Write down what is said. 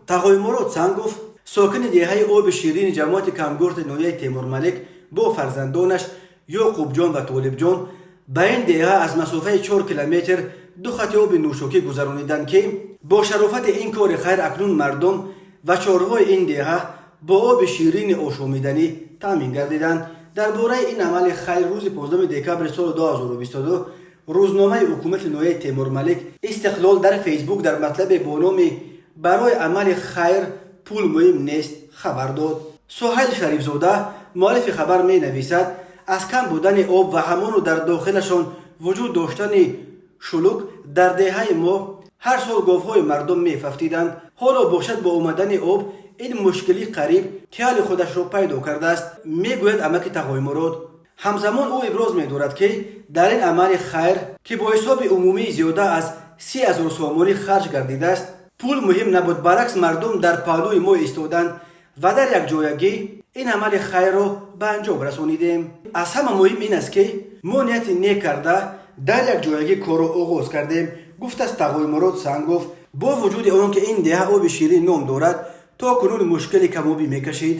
Тағоимурод Сангов, сокини деҳаи Оби Ширини ҷамоати Кангурти ноҳияи Темурмалик, бо фарзандонаш Ёқубҷон ва Толибҷон ба ин деҳа аз масофаи 4 километр ду хати оби нӯшокӣ гузарониданд, ки бо шарофати ин кори хайр акнун мардум ва чорвои ин деҳа бо оби ширини ошомиданӣ таъмин гардиданд. Дар бораи ин амали хайр рӯзи 15 декабри соли 2022 рӯзномаи ҳукумати ноҳияи Темурмалик «Истиқлол» дар Фейсбук дар матлабе бо номи «Барои амали хайр пул муҳим нест» хабар дод. Соҳайл Шарифзода, муаллифи хабар, менависад: аз кам будани об ва ҳамону дар дохилашон вуҷуд доштани шулук дар деҳаи мо ҳар сол говҳои мардум мефавтиданд. Ҳоло бошад, бо омадани об ин мушкилӣ қариб ки ҳалли худашро пайдо кардааст, мегӯяд амаки Тағоимурод. Ҳамзамон ӯ иброз медорад, ки дар ин амали хайр, ки бо ҳисоби умумии зиёда аз 30 000 сомонӣ харҷ гардидааст, пул муҳим набуд, баръакс, мардум дар паҳлӯи мо истоданд ва дар якҷоягӣ ин амали хайрро ба анҷом расонидем. Аз ҳама муҳим ин аст, ки мо нияти нек карда, дар якҷоягӣ корро оғоз кардем, гуфтааст Тағоимурод Сангов. Бо вуҷуди он ки ин деҳа Оби Ширин ном дорад, то кунун мушкили камобӣ мекашид.